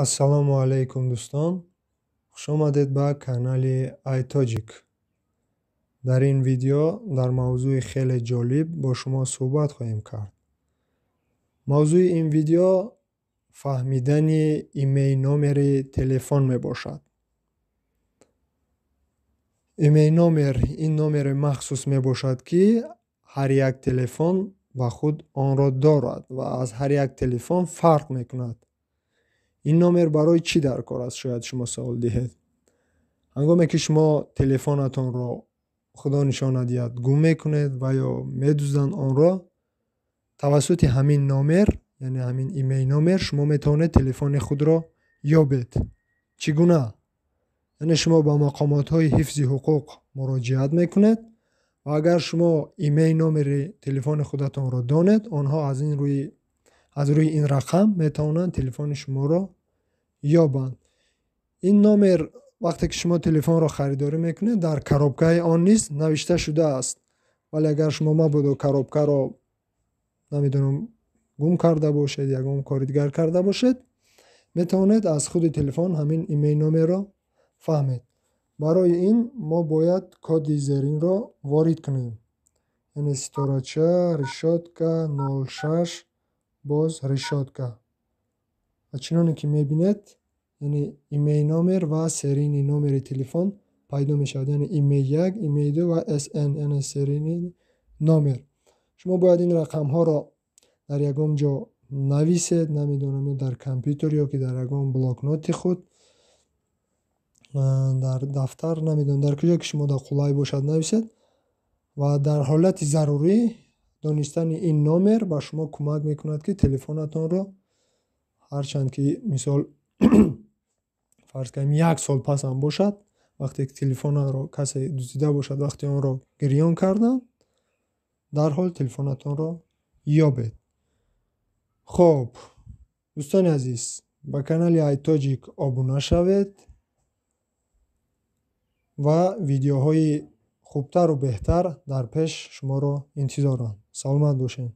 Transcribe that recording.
Ассалому алайкум, дӯстон! Хушомадед ба канали Айтоҷик. Дар ин видео дар мавзӯи хеле ҷолиб бо шумо суҳбат хоҳем кард. Мавзӯи ин видео фаҳмидани IMEI номери телефон мебошад. IMEI номер ин номери махсус мебошад, ки ҳар як телефон ба худ онро дорад ва аз ҳар як телефон фарқ мекунад. Ин номер барои чӣ дар кор аст, шояд шумо савол диҳед. Ҳангоме ки шумо телефонатонро, худо нишон надиҳад, гум мекунед ва ё медузданд онро, тавассути ҳамин номер, яъне ҳамин IMEI номер, шумо метавонед телефони худро ёбед. Чӣ гуна? Яъне шумо ба мақомотҳои ҳифзи ҳуқуқ муроҷиат мекунед ва агар шумо IMEI номери телефони худатонро донед, онҳо аз рӯи ин рақам метавонанд телефони шуморо ёбанд. Ин номер вақте ки шумо телефонро харидорӣ мекунед, дар коробкаи он низ навишта шудааст. Вале агар шумо мабодо коробкаро, намедонам, гум карда бошед, ягон кори дигар карда бошед, метавонед аз худи телефон ҳамин IMEI номерро фаҳмед. Барои ин мо бояд коди зеринро ворид кунем, яъне ситорача, решётка, 06, боз решётка. Ва чуноне ки мебинед, яъне IMEI номер ва серийный номери телефон пайдо мешавад, яъне IMEI 1, IMEI 2 ва SN, яъне серийный номер. Шумо бояд ин рақамҳоро дар ягон ҷо нависед, намедонам, ё дар компютер, ё ки дар ягон блокноти худ, дар дафтар, намедонам, дар куҷо ки шумо дар қулай бошад, нависед. Ва дар ҳолати зарурӣ донистани ин номер ба шумо кӯмак мекунад, ки телефонатонро, ҳарчанд ки, мисол, фарз кунем, як сол пас ҳам бошад, вақте ки телефонро касе дуздида бошад, вақте онро гирён карданд, дарҳол телефонатонро ёбед. Хуб, дӯстони азиз, ба канали Айтоҷик обуна шавед ва видеоҳои хубтару беҳтар дар пеш шуморо интизоранд. Саломат бошед.